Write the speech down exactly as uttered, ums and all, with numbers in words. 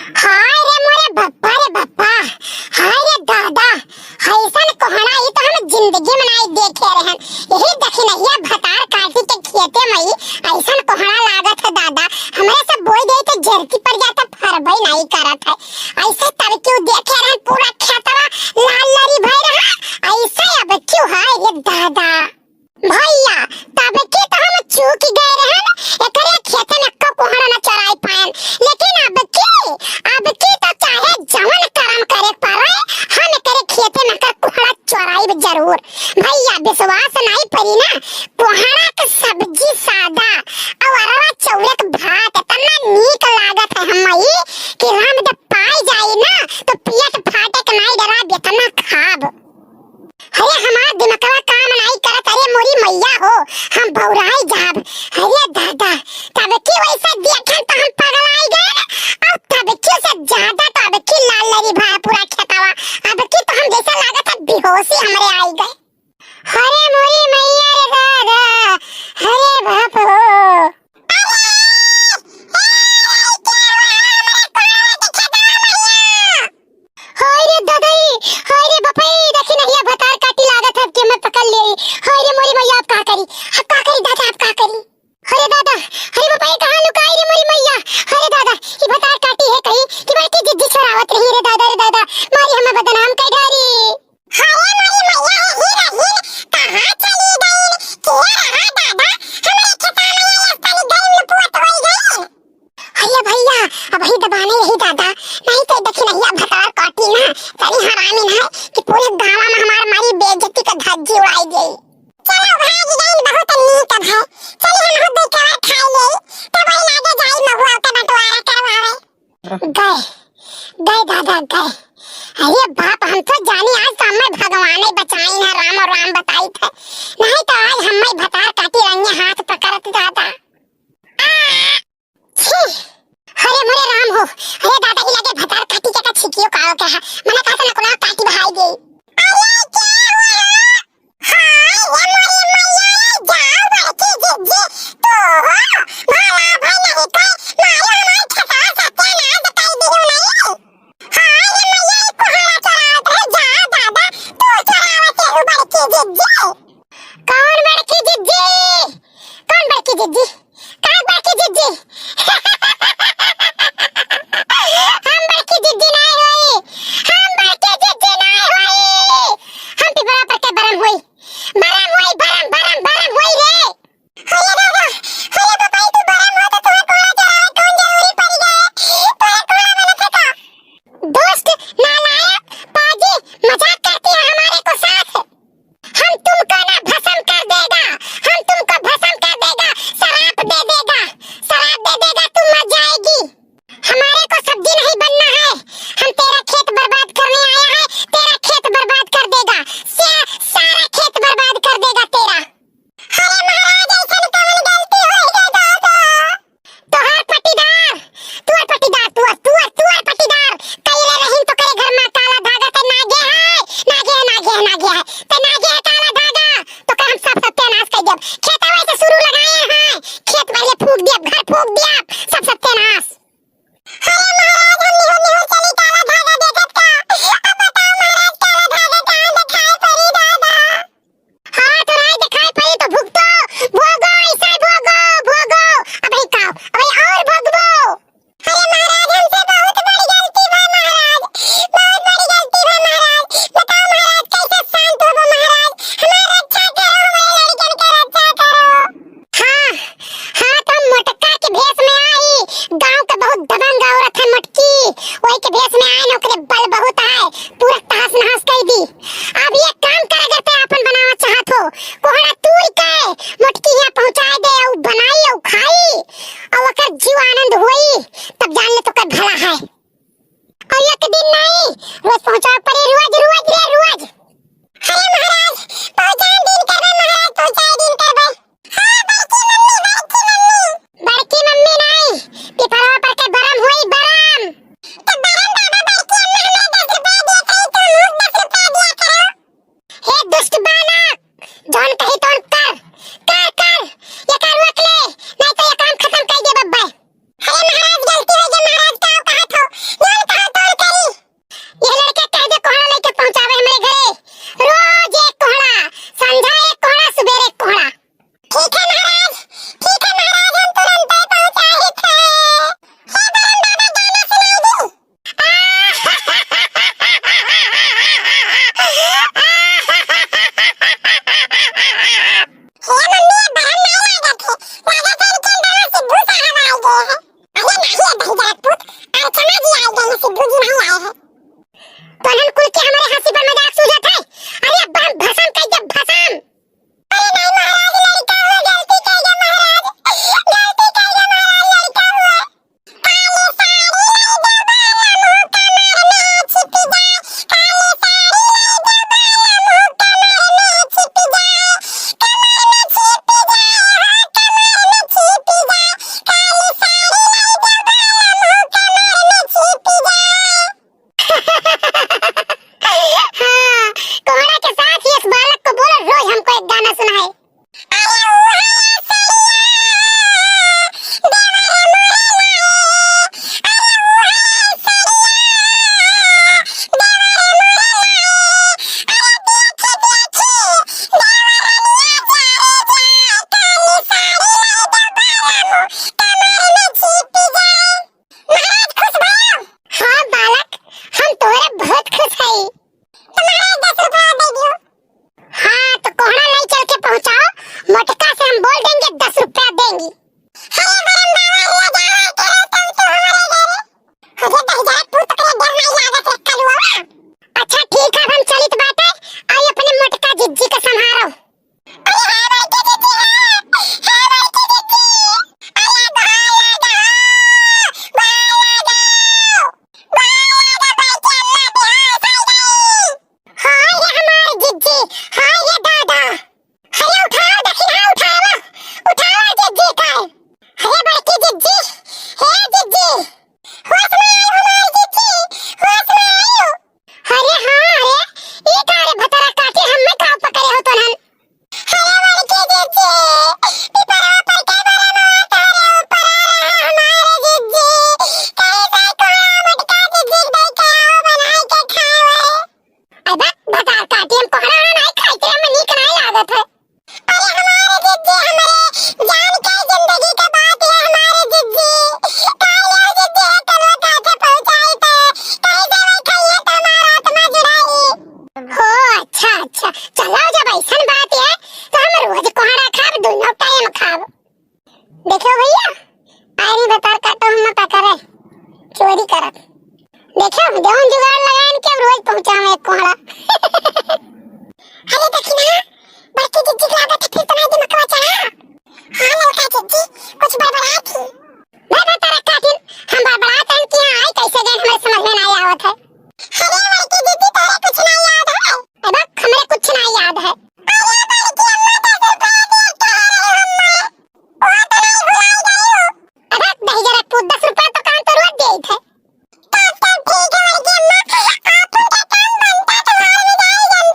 हाय रे मोरे बप्पा रे बप्पा, हाय रे दादा, अइसन कोहड़ा ई तो हम जिंदगी में नाई देखे रहन। यही दखिनहिया भतार काटी के खेते में अइसन कोहड़ा लागत है दादा, हमरे सब बोई देई तो जरती पर जाता, फरबई नाई करत है। अइसे तब क्यों देखे रहन पूरा खेतवा लाल लरी भई रहा, अइसे अब क्यों है रे दादा? भइया, तब की तो हम चूक गए रहन, एकरे खेते में एक्को कोहड़ा न चराई पाएन, लेकिन अब की, अब की तो चाहे जवन करम करे पड़े, हम एकरे खेते में कर कोहड़ा चराइब जरूर। भइया, विश्वास नाई परी ना, कोहड़ा के सब्जी सादा, अउर अरवा चौरे के भात इतना नीक लागत है हमई कि राम दे पाई जाई ना, तो पेट फाटे के नाई डराब, इतना खाब। अरे हमार दिमकवा काम नाई करत, अरे मोरी मइया हो, हम बौराई जाब। अरे दादा, तब की वैसे देखन तो हम पगलाई गए, अउर तब की से ज्यादा तो अब की लाल लरी भा पूरा खेतवा, अब की तो हम जैसे लागत है बेहोशी हमरे आई गए। अरे मोरी मइया रे दादा, अरे बाप हो। हाय रे ददई, हाय रे बपई, दखिनहिया भतार काटी लागत है कि मैं पकड़ ले। हाय रे मोरी मइया, अब का करी, अब का करी दादा, अब का करी? अरे दादा, अरे बपई, कहाँ लुकाई रे मोरी मइया? अरे दादा, ई भतार काटी है कहीं कि बड़की जिज्जी छोड़ावत रही रे दादा, रे दादा, मारी हमें बदनाम कर डारी। अरे मोरी मइया, ए हीरा हीर कहाँ चली गईन? के रहा दादा? हमरे खेता में आइस तनी गई लुपुअत होई गईन। अरे भइया, अबही दबाने रही दादा, नाहीं तो दखिनहिया भतार काटी ना, तनी हरामी ना कि पूरे गाँव में हमार मारी बेइज्जती का धज्जी उड़ाई देई। चलो भाग गईन, बहुत नीक अब है। चली हम खुद के खाई लेई, तब वही लागे जाई महुआ के बंटवारा करवावे। गए, गए दादा, गए। अरे बाप, हम तो जानी आज तो हमें भगवान ही बचाइन है, राम और राम बताइत है, नाहीं तो आज हमें भतार काटी रंगे हाथ पकड़त दादा। आ, छी, अरे मोरे राम हो, अरे दादा ही लगे भतार काटी के का छिकियो काल के है, मने कहा से नकुला काटी बहाई दे। अरे क्या हुआ? हाय, ये मोरी मैया, ये जाओ बड़की जिज्जी, तू हो, भला भाई नहीं कोई, मारो हमार खेतवा सत्यानाश कर दियो नहीं। हाय, ये मैया, ये कोहड़ा चरावत है, जा दादा, तू चरावत है बड़की जिज्जी। कौन बड़की जिज्जी? कौन बड़की जिज्जी? का बड़की जिज्जी? हम बड़की जिज्जी नाई होई, हम बड़की जिज्जी नाई होई, हम पिपरा पर के बरम होई। बरम होई, बरम, बरम, बरम होई रे। अरे दादा, अरे बपाई, तू बरम हो तो तोहर कोहड़ा चरावे कौन जरूरी पड़ गए? तोहर कोहड़ा बनत है का? दुष्ट, नालायक, पाजी, मजाक करती है हमारे को साथ। हम तुमको ना भस्म कर देगा, हम तुमको भस्म कर देगा, श्राप दे देगा, श्राप दे देगा, तू मर जाएगी। हमारे को सब्जी नहीं बनना है, हम तेरा खेत बर्बाद करने आया है, तेरा खेत बर्बाद कर देगा, सा-, सारा खेत बर्बाद कर देगा तेरा। अरे महाराज, ऐसन कवन गलती होई गई दादा? तोहार पट्टीदार, तोहार पट्टीदार, तोहार, तोहार, तोहार पट्टीदार, कइले रहिन तो करे घर में काला धागा ते नागे है, नागे है, नागे है, नागे है, ते नागे है काला धागा, तो कर हम सब सत्यानाश कर देब। खेतवा से शुरू लगाए हैं, खेत पहले फूंक देब, घर फूंक देब, सब सत्यानाश। अरे महाराज, हम निहुर निहुर चली काला धागा देखत का? अब बताओ महाराज, काला धागा कहाँ देखाई पड़ी दादा? हाँ, तो नाई देखाई पड़ी तो भुगतो, भोगो, ऐसा भोगो, भोगो। अबे का, अबे और भोगबो। अरे महाराज, हमसे बहुत बड़ी गलती भा महाराज, बहुत बड़ी गलती भा महाराज। बताओ महाराज, कैसे शांत होबो महाराज? हमार रक्षा करो, हमारे लड़कन के रक्षा करो। हाँ, हाँ, तो मोटका के भेष में आई, गाँव के बहुत दबंग औरत है मोटकी, वही के भेष में आए न, ओकरे बल बहुत आए, पूरा तहस नहस कर दी। अब ये काम कर, अगर ते आपन बनावा चाहत हो, कोहड़ा तूर के मोटकी यहाँ पहुँचाए दे, अउ बनाई, अउ खाई, अउ ओकर जीव आनंद होई, तब जान ले तो कर भला है। अउ एक दिन नहीं, रोज पहुँचावे पड़े, रोज, रोज रे, रोज। अरे महाराज, पहुँचाए दिन करबे महाराज, पहुँचाए दिन करबे। हाँ, बड़की मम्मी, बड़की मम्मी। बड़की मम्मी नाई, पिपरवा पर के बरम होई, बरम। तो बरम दादा, बड़की अम्मा हमें दस रुपया दिया करी, तो हम दस रुपया दिया करो। हे दुष्ट बालक, जौन कही तौन कर, कर, कर, ये कर रोक ले, नहीं तो ये काम खत्म कर दे बब्बे। अरे महाराज, गलती हो गई महाराज, का कहत हो? करत। देखो, जौन जुगाड़ लगाइन के रोज पहुँचावे एक कोहड़ा। अरे दखिना, बड़की जिज्जी के लागत